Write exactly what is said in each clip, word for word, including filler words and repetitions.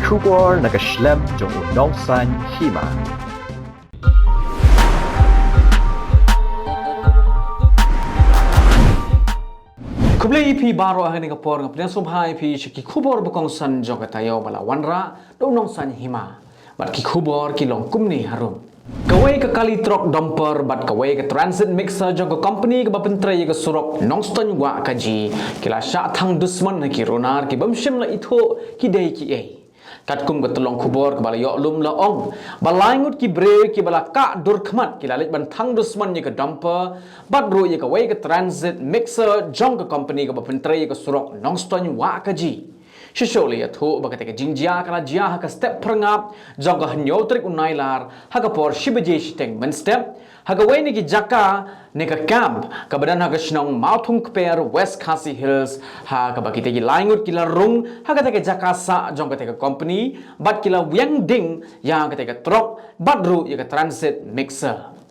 Khubor na ka shlem jong u Nongsaiñ Hima. Khublei ïa phi baroh ha kane ka por, nga pdiang sngewbha ïa phi sha ki khubor ba kongsan jong ka taïew ba la wanrah da u Nongsaiñ Hima. Bad ki khubor ki long kumne harum. Kawei ka kali trok dumper bad kawei ka transit mixer jong ka company kaba pyntrei ïa ka surok Nongstoiñ Wahkaji ki la shah thang dusmon ha ki runar ki bym shym la ithuh ki dei kiei. Katkum ka tyllong khubor kaba la ïoh lum la ong ba lai ngut ki briew kiba la kah dur khmat ki la leit ban thang dusmon ïa ka dumper bad ruh ïa kawei ka transit mixer jong ka company kaba pyntrei ïa ka surok Nongstoiñ Wahkaji. Shisha la ïathuh ba kata ka jingjia ka la jia ha ka step phyrngap jong ka hynñiew tarik u Nailar ha ka por shi baje shiteng mynstep ha kawei na ki jaka ne ka camp kaba don ha ka shnong Mawthungkper, West Khasi Hills, ha kaba kita ki lai ngut ki la rung ha kata ka jaka sah jong kata ka company bad ki la wiang ding ïa kata ka trok bad ruh ïa ka transit mixer.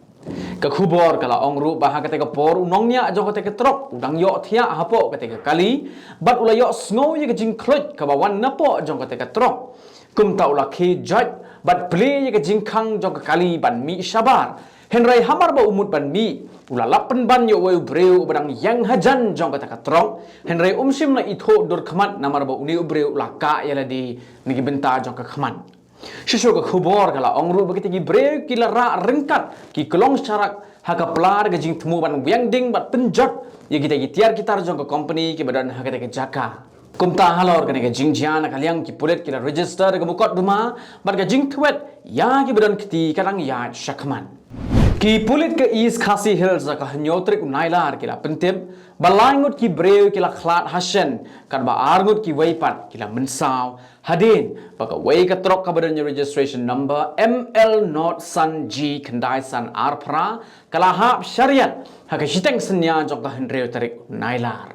Ka khubor ka la ong ruh ba ha kata ka por u nongñiah jong kata ka trok u dang ïoh thiah hapoh kata ka kali bad u la ïoh sngew ïa ka jingkhluit kaba wan napoh jong kata ka trok. Kumta u la khie joit bad plie ïa ka jingkhang jong ka kali ban mih shabar. Hynrei hamar ba u mut ban mih, u la lap pynban ïa uwei u briew uba dang ïeng hajan jong kata ka trok. Hynrei um shym la ithuh dur khmat namar ba une u briew u la kah ïa lade na ki bynta jong ka khmat. Shisha ka khubor ka la ong ruh ba kita ki briew ki la rah ryngkat ki klong sharak ha ka pla da ka jingthmu ban wiang ding bad pynjot ïa kita ki tiar ki tar jong ka company kiba don ha kata ka jaka. Kumta halor kane ka jingjia na ka liang ki pulit ki la register da ka mukotduma bad ka jingthwet ïa kiba don kti ka dang ïaid shakhmat. Ki pulit ka East Khasi Hills ha ka hynñiew tarik u Nailar ki la pyntip ba lai ngut ki briew ki la khlad ha shen katba ar ngut kiwei pat ki la mynsaw hadien ba kawei ka trok kaba don ïa registration number M L not san G khyndai san ar phra ka la hap shariat ha ka shiteng synñia jong ka hynriew tarik Nailar.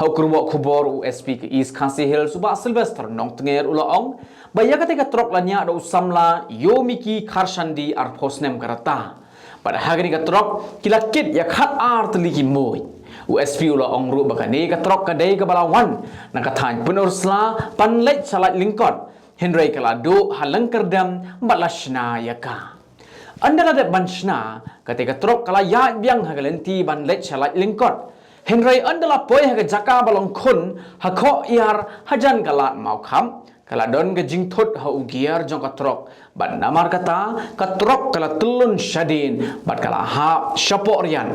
Ha u kyrwoh khubor u S P ka East Khasi Hills u Bah Sylvester Nongtnger u la ong ba ïa kata ka trok la ñiah da u samla Yomiki Kharshandi arphew snem ka rta. Bad ha kane ka trok ki la kit ïa khat ar tylli ki muid. U S P u la ong ruh ba kane ka trok ka dei kaba la wan na ka thaiñ Pynursla ban leit sha Laitlyngkot. Hynrei ka la duh ha Lyngkyrdem bad la shna ïa ka. Ynda la dep ban shna, kata ka trok ka la ïaid biang ha ka lynti ban leit sha Laitlyngkot. Hynrei ynda la poi ha ka jaka ba long khun ha Khohiar hajan ka lad Mawkhap, ka la don ka jingthut ha u gear jong ka trok. Bad namar kata ka trok ka la tyllun shadien bad ka la hap shapoh rian.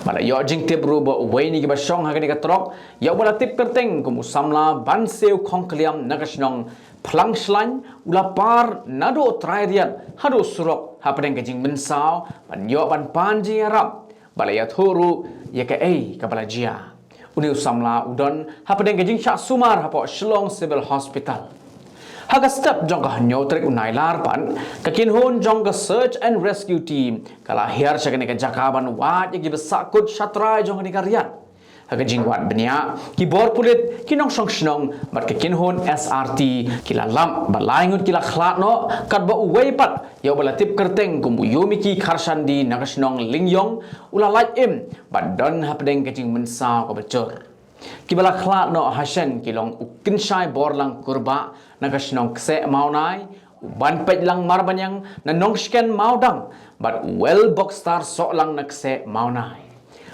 Bad la ïoh jingtip ruh ba uwei na kiba shong ha kane ka trok, ïa uba la tip kyrteng kum u samla Bansiew Khongkliam na ka shnong Phlangshlaiñ, u la par naduh trai riat haduh surok hapdeng ka jingmynsaw ban ïoh ban pan jingïarap. Bad la ïathuh ruh ïa kaei kaba la jia. Une u samla u don hapdeng ka jingshah sumar hapoh Shillong Civil Hospital. Ha ka step jong ka hynñiew tarik u Nailar pat, ka kynhun jong ka Search and Rescue Team ka la hiar sha kane ka jaka ban wad ïa kiba sahkut shatrai jong kane ka riat. Ha ka jingwad bniah, ki bor pulit, ki nongshong shnong bad ka kynhun S R T ki la lap ba lai ngut ki la khlad noh, katba uwei pat ïa uba la tip kyrteng kum u Yomiki Kharshandi na ka shnong Lyngiong u la lait im bad don hapdeng ka jingmynsaw kaba jur. Kiba la khlad noh ha shen ki long u Kynshai Borlang Kurbah na ka shnong Kseh Mawnai, u Banpeitlang Marbaniang na Nongshken Mawdang bad u Wel Bokstar Sohlang na Kseh Mawnai.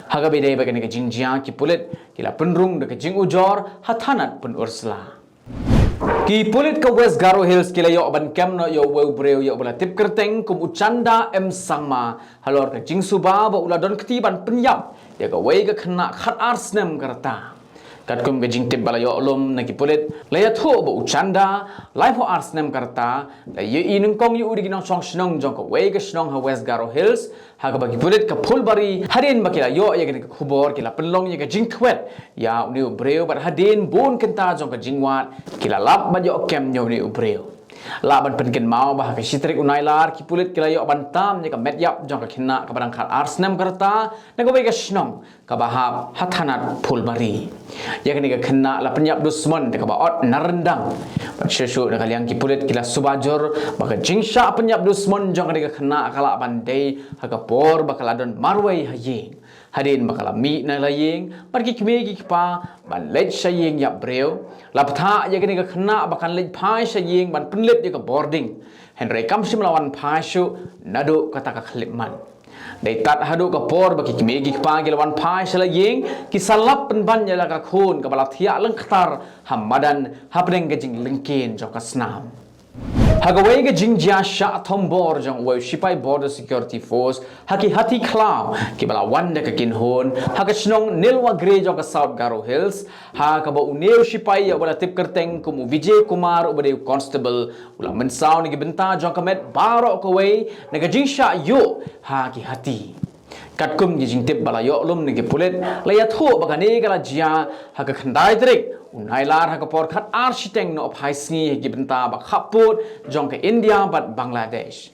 Ha kaba ïadei bad kane ka jingjia ki pulit ki la pynrung da ka jingujor ha thanat Pynursla. Ki pulit ka West Garo Hills ki la ïoh ban kem noh ïa uwei u briew ïa uba la tip kyrteng kum u Chanda M Sangma halor ka jingsuba ba u la don kti ban pynïap ïa kawei ka khynnah khat ar snem ka rta. Katkum ka jingtip ba la ïoh lum na ki pulit, la ïathuh ba u Chanda, laiphew ar snem ka rta, la ïohi nyngkong ïa u da ki nongshong shnong jong kawei ka shnong ha West Garo Hills, ha kaba ki pulit ka Phulbari, hadien ba ki la ïoh ïa kane ka khubor ki la pynlong ïa ka jingthwet ïa une u briew bad hadien bun kynta jong ka jingwad ki la lap bad ïoh kem ïa une u briew. Lah ban pynkynmaw ba ha ka shi tarik u Nailar ki pulit ki la ïoh ban tam ïa ka met ïap jong ka khynnah kaba dang khat ar snem ka rta na kawei ka shnong kaba hap ha thanat Phulbari. Ïa kane ka khynnah la pynïap dusmon da kaba ot na ryndang. Bad shuh shuh na ka liang ki pulit ki la suba jur ba ka jingshah pynïap dusmon jong kane ka khynnah ka lah ban dei ha ka por ba ka la don marwei ha ïing. Hadien ba ka la mih na la ïing bad ki kmie ki kpa ban leit sha ïing ïap briew, la pynthah ïa kane ka khynnah ba kan leit phai sha ïing ban pynlip ïa ka bording. Hynrei kam shym la wan phai shuh naduh kata ka khyllipmat. Dei tad haduh ka por ba ki kmie ki kpa ki la wan phai sha la ïing, ki sa lap pynban ïa la ka khun kaba la thiah lyngktar ha madan hapdeng ka jinglyngkhein jong ka snam. Ha kawei ka jingjia shah thombor jong uwei u shipai Border Security Force ha ki hati khlaw kiba la wan da ka kynhun ha ka shnong Nilwagre jong ka South Garo Hills, ha kaba une u shipai ïa uba la tip kyrteng kum u Vijay Kumar uba dei u constable u la mynsaw na ki bynta jong ka met baroh kawei na ka jingshah ïuh ha ki hati. Katkum ki jingtip ba la ïoh lum na ki pulit, la ïathuh ba kane ka la jia ha ka khyndai tarik u Nailar ha ka por khatar shiteng nohphai sngi ha ki bynta ba khappud jong ka India bad Bangladesh.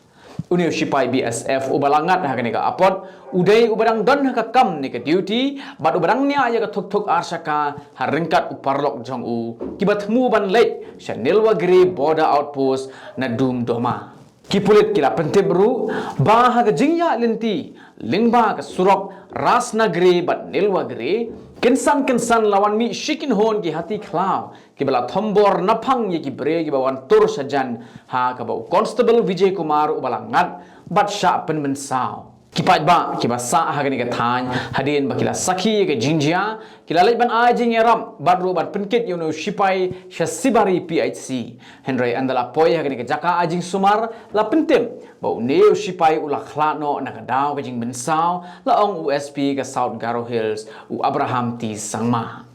Une u shipai B S F uba la ngat ha kane ka apot u dei uba dang don ha ka kam ne ka duty bad uba dang ñiah ïa ka thuk thuk arshaka ha ryngkat u paralok jong u kiba thmu ban leit sha Nilwagre Border Outpost na Dumdoma. Ki pulit ki la pyntip ruh ba ha ka jingïaid lynti lyngba ka surok Rasnagre bad Nilwagre, kynsan kynsan la wan mih shi kynhun ki hati khlaw kiba la thombor naphang ïa ki briew kiba wan tur shajan ha kaba u constable Vijay Kumar uba la ngat bad shah pynmynsaw. Ki paidbah kiba sah ha kane ka thaiñ hadien ba ki la sakhi ïa ka jingjia, ki la leit ban ai jingïarap bad ruh ban pynkit ïa une u shipai sha Shibari P H C. Hynrei ynda la poi ha kane ka jaka ai jingsumar, la pyntip ba une u shipai u la khlad noh na ka daw ka jingmynsaw, la ong u S P ka South Garo Hills u Abraham T Sangma.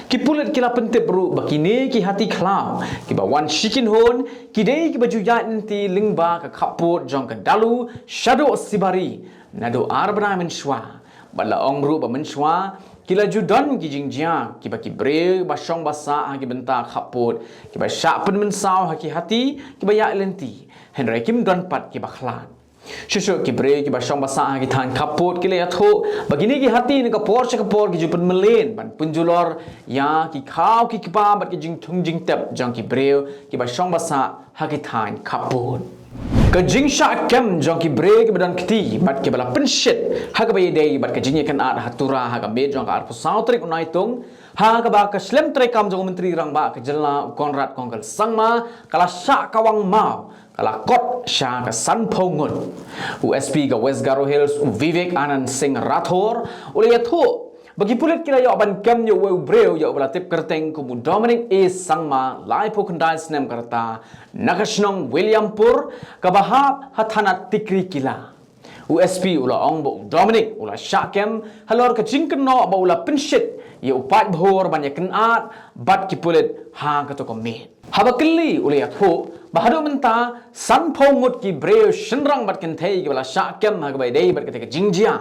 Ki pulit ki la pyntip ruh ba kine ki hati khlaw kiba wan shi kynhun ki dei kiba ju ïaid lynti lyngba ka khappud jong ka Dalu shaduh Shibari naduh ar bnai mynshuwa. Bad la ong ruh ba mynshuwa ki la ju don ki jingjia kiba ki briew ba shong ba sah ha ki bynta khappud kiba shah pynmynsaw ha ki hati kiba ïaid lynti, hynrei kim don pat kiba khlad. Shuh shuh ki briew kiba shong ba sah ha ki thaiñ khappud ki la ïathuh ba kine ki hati na ka por sha ka por ki ju pynmlien ban pynjulor ïa ki khaw ki kpa bad ki jingthung jingtep jong ki briew kiba shong ba sah ha ki thaiñ khappud. Ka jingshah kem jong ki briew kiba don kti bad kiba la pynshit ha kaba ïadei bad ka jingïakynad ha Tura ha ka miet jong ka arphew saw tarik u Naitung, ha kaba ka shlem treikam jong u Myntri Rangbah ka jylla u Conrad Kongkal Sangma ka la shah kawang maw, ka la kot sha ka sanphew ngut. U S P ka West Garo Hills u Vivek Anand Singh Rathore u la ïathuh ba ki pulit ki la ïoh ban kem ïa uwei u briew ïa uba la tip kyrteng kum u Dominic A Sangma, laiphew khyndai snem ka rta, na ka shnong Williampur kaba hap ha thana Tikrikilla. U S P u la ong ba u Dominic u la shah kem halor ka jingkynnoh ba u la pynshit ïa u paidbhur ban ïakynad bad ki pulit ha kato ka miet. Haba kylli u la ïathuh ba haduh mynta sanphew ngut ki briew shynrang bad kynthei kiba la shah kem ha kaba ïadei bad kata ka jingjia.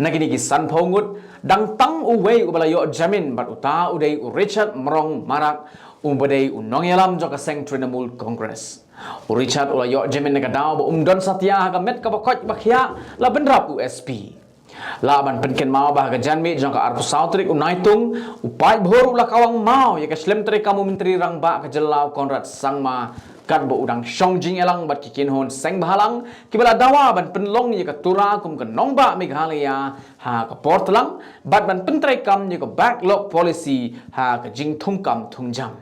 Na kine ki sanphew ngut dang tang uwei uba la ïoh jamin bad uta u dei u Richard Mrong Marak uba dei u nongïalam jong ka seng Trinamool Congress. U Richard u la ïoh jamin na ka daw ba um don satia ha ka met kaba koit ba khiah, la bynrap u S P. Lah ban pynkynmaw ba ha ka janmiet jong ka arphew saw tarik u Naitung, u paidbhur u la kawang maw ïa ka shlem treikam u Myntri Rangbah ka jylla u Conrad Sangma katba u dang shong jingïalang bad ki kynhun seng bhalang kiba la dawa ban pynlong ïa ka Tura kum ka nongbah Meghalaya ha ka por tlang bad ban pyntreikam ïa ka backlog policy ha ka jingthungkam thungjam.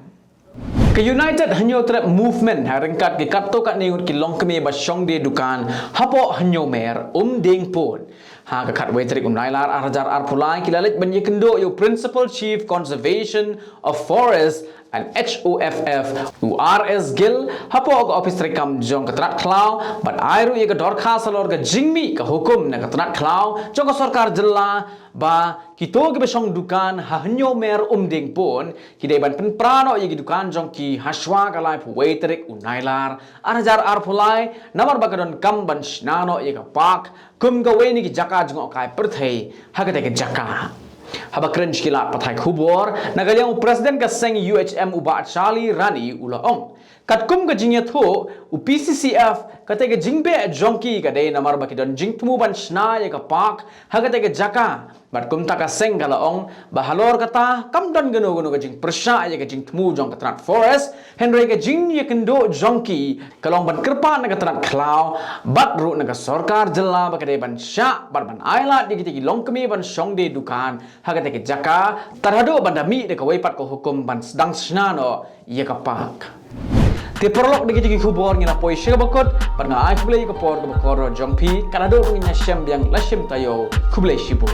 Ka United Hynñiewtrep Movement ha ryngkat ki katto katne ngut ki longkmie ba shong die dukan hapoh Hynñiewmer, Umdingpur, ha ka khatwei tarik u Nailar ar hajar arphew lai ki la leit ban ïakynduh ïa u Principal Chief Conservation of Forest and H O F F u R S Gill hapoh ka ophis treikam jong ka tnat khlaw bad ai ruh ïa ka dorkhas halor ka jingmih ka hukum na ka tnat khlaw jong ka sorkar jylla ba kito kiba shong dukan ha Hynñiewmer, Umdingpur ki dei ban pynpra noh ïa ki dukan jong ki hashwa ka laiphew wei tarik u Nailar ar hajar arphew lai namar ba ka donkam ban shna noh ïa ka park kum kawei na ki jaka jngohkai pyrthei ha kata ka jaka. Haba kren sha ki lad pathai khubor na ka liang u President ka seng U H M u Bah Charlie Rani u la ong, katkum ka jingïathuh u P C C F, kata ka jingbeh jong ki ka dei namar ba ki don jingthmu ban shna ïa ka park ha kata ka jaka Bad kumta ka seng ka la ong ba halor kata kam don kano kano ka jingpyrshah ïa ka jingthmu jong ka tnat forest, hynrei ka jingïakynduh jong ki ka long ban kyrpad na ka tnat khlaw bad ruh na ka sorkar jylla ba ka dei ban shah bad ban ailad ïa kita ki longkmie ban shong die dukan ha kata ka jaka, tad haduh ban da mih da kawei pat ka hukum ban sdang shna noh ïa ka park. Te paralok, da kita ki khubor ngi la poi sha kaba kut, bad nga ai khublei ïa ka por kaba kordor jong phi, tad haduh ba ngin ïashem biang la shim taïew, khublei shibun.